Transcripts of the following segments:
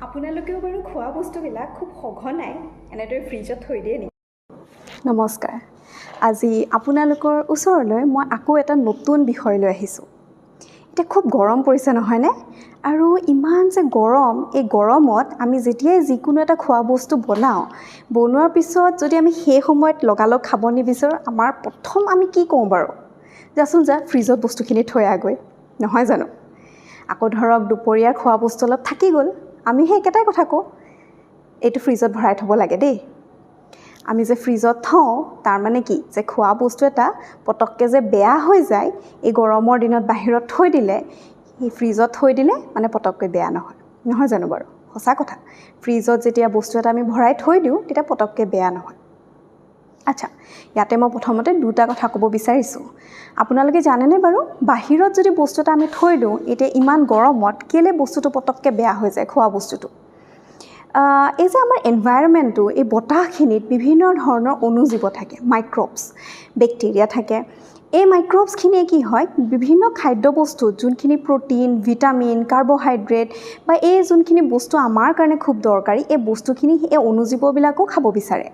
আপোনালোকেও বাৰু খোৱা বস্তুবিলাক খুব সঘনাই এনেদৰে ফ্ৰিজত থৈ দিয়ে নেকি? নমস্কাৰ, আজি আপোনালোকৰ ওচৰলৈ মই আকৌ এটা নতুন বিষয় লৈ আহিছোঁ। এতিয়া খুব গৰম পৰিছে, নহয়নে? আৰু ইমান যে গৰম, এই গৰমত আমি যেতিয়াই যিকোনো এটা খোৱা বস্তু বনাওঁ, বনোৱাৰ পিছত যদি আমি সেই সময়ত লগালগ খাব নিবিচাৰোঁ, আমাৰ প্ৰথম আমি কি কওঁ বাৰু? যাচোন যা, ফ্ৰিজত বস্তুখিনি থৈ আহগৈ, নহয় জানো? আকৌ ধৰক দুপৰীয়াৰ খোৱা বস্তু অলপ থাকি গ'ল, আমি সেই একেটাই কথা কওঁ, এইটো ফ্ৰিজত ভৰাই থ'ব লাগে দেই। আমি যে ফ্ৰিজত থওঁ, তাৰমানে কি যে খোৱা বস্তু এটা পটককৈ যে বেয়া হৈ যায়, এই গৰমৰ দিনত বাহিৰত থৈ দিলে, সেই ফ্ৰিজত থৈ দিলে মানে পটককৈ বেয়া নহয়, নহয় জানো বাৰু? সঁচা কথা, ফ্ৰিজত যেতিয়া বস্তু এটা আমি ভৰাই থৈ দিওঁ, তেতিয়া পটককৈ বেয়া নহয়। আচ্ছা, ইয়াতে মই প্ৰথমতে দুটা কথা ক'ব বিচাৰিছোঁ। আপোনালোকে জানেনে বাৰু, বাহিৰত যদি বস্তু এটা আমি থৈ দিওঁ, এতিয়া ইমান গৰমত কেলৈ বস্তুটো পটককৈ বেয়া হৈ যায়, খোৱা বস্তুটো? এই যে আমাৰ এনভাইৰমেণ্টটো, এই বতাহখিনিত বিভিন্ন ধৰণৰ অণুজীৱ থাকে, মাইক্ৰ'বছ, বেক্টেৰিয়া থাকে। এই মাইক্ৰ'বছখিনিয়ে কি হয়, বিভিন্ন খাদ্যবস্তুত যোনখিনি প্ৰ'টিন, ভিটামিন, কাৰ্বহাইড্ৰেট বা এই যোনখিনি বস্তু আমাৰ কাৰণে খুব দৰকাৰী, এই বস্তুখিনি এই অণুজীৱবিলাকো খাব বিচাৰে।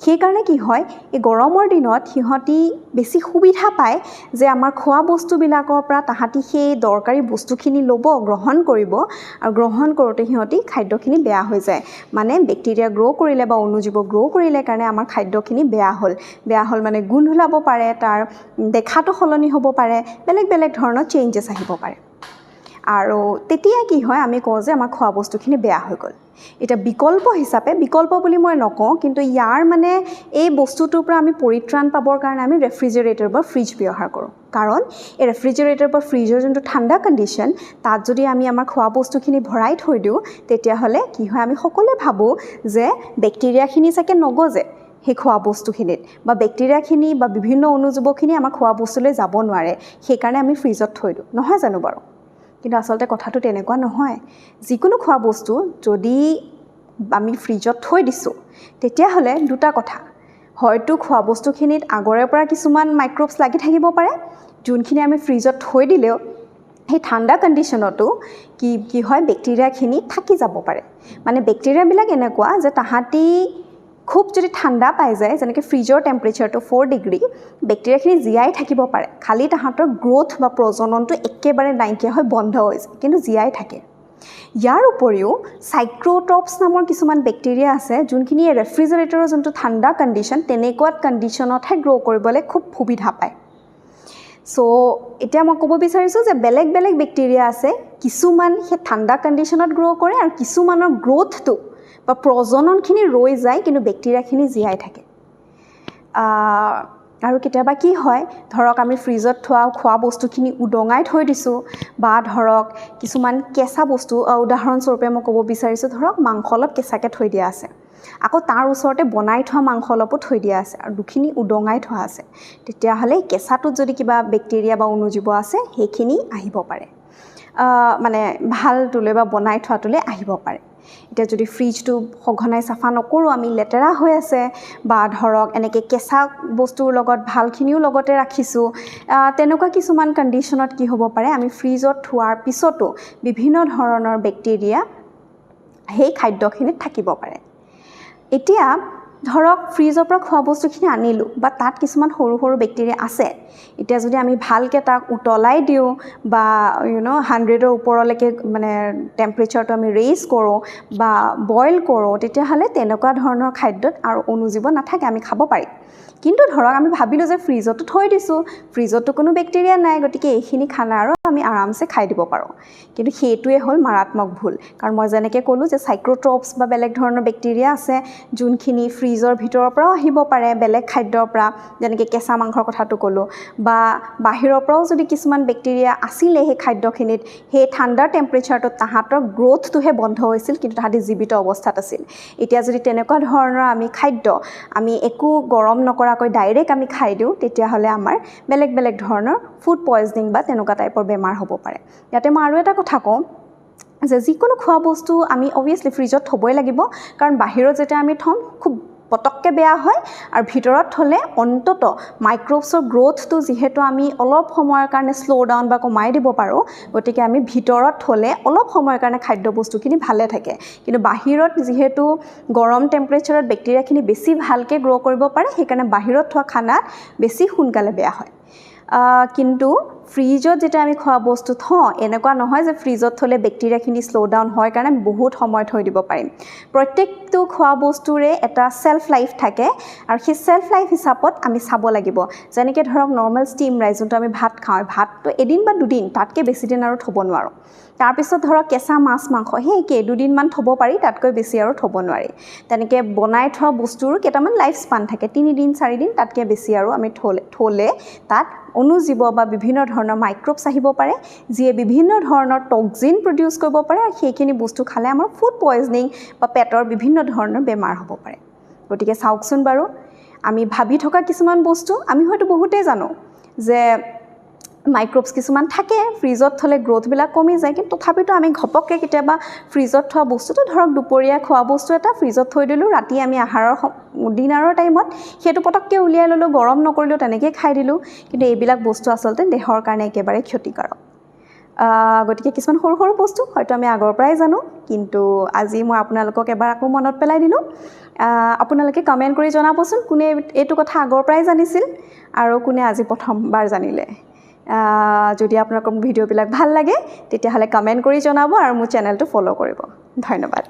সেইকাৰণে কি হয়, এই গৰমৰ দিনত সিহঁতি বেছি সুবিধা পায় যে আমাৰ খোৱা বস্তুবিলাকৰ পৰা তাহাঁতি সেই দৰকাৰী বস্তুখিনি ল'ব, গ্ৰহণ কৰিব আৰু গ্ৰহণ কৰোঁতে সিহঁতি খাদ্যখিনি বেয়া হৈ যায়। মানে বেক্টেৰিয়া গ্ৰ' কৰিলে বা অণুজীৱ গ্ৰ' কৰিলে কাৰণে আমাৰ খাদ্যখিনি বেয়া হ'ল। বেয়া হ'ল মানে গোন্ধ ওলাব পাৰে, তাৰ দেখাটো সলনি হ'ব পাৰে, বেলেগ বেলেগ ধৰণৰ চেঞ্জেছ আহিব পাৰে। আৰু তেতিয়া কি হয়, আমি কওঁ যে আমাৰ খোৱা বস্তুখিনি বেয়া হৈ গ'ল। এতিয়া বিকল্প হিচাপে, বিকল্প বুলি মই নকওঁ, কিন্তু ইয়াৰ মানে এই বস্তুটোৰ পৰা আমি পৰিত্ৰাণ পাবৰ কাৰণে আমি ৰেফ্ৰিজেৰেটৰ বা ফ্ৰিজ ব্যৱহাৰ কৰোঁ। কাৰণ এই ৰেফ্ৰিজেৰেটৰ বা ফ্ৰিজৰ যোনটো ঠাণ্ডা কণ্ডিশ্যন, তাত যদি আমি আমাৰ খোৱা বস্তুখিনি ভৰাই থৈ দিওঁ, তেতিয়াহ'লে কি হয়, আমি সকলোৱে ভাবোঁ যে বেক্টেৰিয়াখিনি চাগে নগজে সেই খোৱা বস্তুখিনিত বা বেক্টেৰিয়াখিনি বা বিভিন্ন অণুজীৱখিনি আমাৰ খোৱা বস্তুলৈ যাব নোৱাৰে, সেইকাৰণে আমি ফ্ৰিজত থৈ দিওঁ, নহয় জানো বাৰু? কিন্তু আচলতে কথাটো তেনেকুৱা নহয়। যিকোনো খোৱা বস্তু যদি আমি ফ্ৰিজত থৈ দিছোঁ, তেতিয়াহ'লে দুটা কথা, হয়তো খোৱা বস্তুখিনিত আগৰে পৰা কিছুমান মাইক্ৰ'বছ লাগি থাকিব পাৰে, যোনখিনি আমি ফ্ৰিজত থৈ দিলেও সেই ঠাণ্ডা কণ্ডিশ্যনতো কি কি হয়, বেক্টেৰিয়াখিনি থাকি যাব পাৰে। মানে বেক্টেৰিয়াবিলাক এনেকুৱা যে তাহাঁতি খুব যদি ঠাণ্ডা পাই যায়, যেনেকৈ ফ্ৰিজৰ টেম্পাৰেচাৰটো 4 ডিগ্ৰী, বেক্টেৰিয়াখিনি জীয়াই থাকিব পাৰে, খালি তাহাঁতৰ গ্ৰ'থ বা প্ৰজননটো একেবাৰে নাইকিয়া হৈ বন্ধ হৈ যায়, কিন্তু জীয়াই থাকে। ইয়াৰ উপৰিও চাইক্ৰ'ট্ৰপছ নামৰ কিছুমান বেক্টেৰিয়া আছে, যোনখিনি ৰেফ্ৰিজেৰেটৰৰ যোনটো ঠাণ্ডা কণ্ডিশ্যন, তেনেকুৱা কণ্ডিশ্যনতহে গ্ৰ' কৰিবলৈ খুব সুবিধা পায়। চ' এতিয়া মই ক'ব বিচাৰিছোঁ যে বেলেগ বেলেগ বেক্টেৰিয়া আছে, কিছুমান সেই ঠাণ্ডা কণ্ডিশ্যনত গ্ৰ' কৰে আৰু কিছুমানৰ গ্ৰ'থটো বা প্ৰজননখিনি ৰৈ যায়, কিন্তু বেক্টেৰিয়াখিনি জীয়াই থাকে। আৰু কেতিয়াবা কি হয়, ধৰক আমি ফ্ৰিজত থোৱা খোৱা বস্তুখিনি উদঙাই থৈ দিছোঁ বা ধৰক কিছুমান কেঁচা বস্তু, উদাহৰণস্বৰূপে মই ক'ব বিচাৰিছোঁ, ধৰক মাংস অলপ কেঁচাকৈ থৈ দিয়া আছে, আকৌ তাৰ ওচৰতে বনাই থোৱা মাংস অলপো থৈ দিয়া আছে আৰু দুখিনি উদঙাই থোৱা আছে, তেতিয়াহ'লে কেঁচাটোত যদি কিবা বেক্টেৰিয়া বা অণুজীৱ আছে, সেইখিনি আহিব পাৰে, মানে ভালটোলৈ বা বনাই থোৱাটোলৈ আহিব পাৰে। এতিয়া যদি ফ্ৰিজটো সঘনাই চাফা নকৰোঁ আমি, লেতেৰা হৈ আছে বা ধৰক এনেকৈ কেঁচা বস্তুৰ লগত ভালখিনিও লগতে ৰাখিছোঁ, তেনেকুৱা কিছুমান কণ্ডিশ্যনত কি হ'ব পাৰে, আমি ফ্ৰিজত থোৱাৰ পিছতো বিভিন্ন ধৰণৰ বেক্টেৰিয়া সেই খাদ্যখিনিত থাকিব পাৰে। এতিয়া ধৰক ফ্ৰিজৰ পৰা খোৱা বস্তুখিনি আনিলোঁ বা তাত কিছুমান সৰু সৰু বেক্টেৰিয়া আছে, এতিয়া যদি আমি ভালকৈ তাক উতলাই দিওঁ বা 100ৰ ওপৰলৈকে মানে টেম্পাৰেচাৰটো আমি ৰেইজ কৰোঁ বা বইল কৰোঁ, তেতিয়াহ'লে তেনেকুৱা ধৰণৰ খাদ্যত আৰু অণুজীৱ নাথাকে, আমি খাব পাৰিম। কিন্তু ধৰক আমি ভাবিলোঁ যে ফ্ৰিজতো থৈ দিছোঁ, ফ্ৰিজততো কোনো বেক্টেৰিয়া নাই, গতিকে এইখিনি খানা আৰু আমি আৰামছে খাই দিব পাৰোঁ। কিন্তু সেইটোৱে হ'ল মাৰাত্মক ভুল। কাৰণ মই যেনেকৈ ক'লোঁ যে চাইক্ৰ'ট্ৰপছ বা বেলেগ ধৰণৰ বেক্টেৰিয়া আছে, যোনখিনি ফ্ৰিজৰ ভিতৰৰ পৰাও আহিব পাৰে, বেলেগ খাদ্যৰ পৰা, যেনেকৈ কেঁচা মাংসৰ কথাটো ক'লোঁ, বা বাহিৰৰ পৰাও যদি কিছুমান বেক্টেৰিয়া আছিলে সেই খাদ্যখিনিত, সেই ঠাণ্ডাৰ টেম্পাৰেচাৰটোত তাহাঁতৰ গ্ৰ'থটোহে বন্ধ হৈছিল, কিন্তু তাহাঁতি জীৱিত অৱস্থাত আছিল। এতিয়া যদি তেনেকুৱা ধৰণৰ আমি খাদ্য আমি একো গৰম নকৰাকৈ ডাইৰেক্ট আমি খাই দিওঁ, তেতিয়াহ'লে আমাৰ বেলেগ বেলেগ ধৰণৰ ফুড পয়জনিং বা তেনেকুৱা টাইপৰ বেমাৰ হ'ব পাৰে। ইয়াতে মই আৰু এটা কথা কওঁ যে যিকোনো খোৱা বস্তু আমি অভিয়াছলি ফ্ৰিজত থ'বই লাগিব, কাৰণ বাহিৰত যেতিয়া আমি থ'ম, খুব পটককৈ বেয়া হয় আৰু ভিতৰত থ'লে অন্ততঃ মাইক্ৰ'বছৰ গ্ৰ'থটো যিহেতু আমি অলপ সময়ৰ কাৰণে শ্ল' ডাউন বা কমাই দিব পাৰোঁ, গতিকে আমি ভিতৰত থ'লে অলপ সময়ৰ কাৰণে খাদ্যবস্তুখিনি ভালে থাকে। কিন্তু বাহিৰত যিহেতু গৰম টেম্পাৰেচাৰত বেক্টেৰিয়াখিনি বেছি ভালকৈ গ্ৰ' কৰিব পাৰে, সেইকাৰণে বাহিৰত থোৱা খানাত বেছি সোনকালে বেয়া হয়। কিন্তু ফ্ৰিজত যেতিয়া আমি খোৱা বস্তু থওঁ, এনেকুৱা নহয় যে ফ্ৰিজত থ'লে বেক্টেৰিয়াখিনি শ্ল' ডাউন হয় কাৰণে আমি বহুত সময় থৈ দিব পাৰিম। প্ৰত্যেকটো খোৱা বস্তুৰে এটা চেল্ফ লাইফ থাকে আৰু সেই চেল্ফ লাইফ হিচাপত আমি চাব লাগিব। যেনেকৈ ধৰক নৰ্মেল ষ্টিম ৰাইচ, যোনটো আমি ভাত খাওঁ, ভাতটো এদিন বা দুদিন, তাতকৈ বেছি দিন আৰু থ'ব নোৱাৰোঁ। তাৰপিছত ধৰক কেঁচা মাছ মাংস, সেই একেই দুদিনমান থ'ব পাৰি, তাতকৈ বেছি আৰু থ'ব নোৱাৰি। তেনেকৈ বনাই থোৱা বস্তুৰো কেইটামান লাইফ স্পান থাকে, 3 দিন 4 দিন, তাতকৈ বেছি আৰু আমি থ'লে তাত অণুজীৱ বা বিভিন্ন ধৰণৰ মাইক্ৰ'বছ আহিব পাৰে, যিয়ে বিভিন্ন ধৰণৰ টক্সিন প্ৰডিউচ কৰিব পাৰে আৰু সেইখিনি বস্তু খালে আমাৰ ফুড পয়জনিং বা পেটৰ বিভিন্ন ধৰণৰ বেমাৰ হ'ব পাৰে। গতিকে চাওকচোন বাৰু, আমি ভাবি থকা কিছুমান বস্তু আমি হয়তো বহুতেই জানো যে মাইক্ৰ'বছ কিছুমান থাকে, ফ্ৰিজত থ'লে গ্ৰ'থবিলাক কমি যায়, কিন্তু তথাপিতো আমি ঘপককৈ কেতিয়াবা ফ্ৰিজত থোৱা বস্তুটো, ধৰক দুপৰীয়া খোৱা বস্তু এটা ফ্ৰিজত থৈ দিলোঁ, ৰাতি আমি আহাৰৰ ডিনাৰৰ টাইমত সেইটো পটককৈ উলিয়াই ল'লোঁ, গৰম নকৰিলোঁ, তেনেকৈয়ে খাই দিলোঁ। কিন্তু এইবিলাক বস্তু আচলতে দেহৰ কাৰণে একেবাৰে ক্ষতিকাৰক। গতিকে কিছুমান সৰু সৰু বস্তু হয়তো আমি আগৰ পৰাই জানো, কিন্তু আজি মই আপোনালোকক এবাৰ আকৌ মনত পেলাই দিলোঁ। আপোনালোকে কমেণ্ট কৰি জনাবচোন, কোনে এইটো কথা আগৰ পৰাই জানিছিল আৰু কোনে আজি প্ৰথমবাৰ জানিলে। যদি আপোনালোকৰ ভিডিঅ'বিলাক ভাল লাগে, তেতিয়াহ'লে কমেণ্ট কৰি জনাব আৰু মোৰ চেনেলটো ফ'ল' কৰিব। ধন্যবাদ।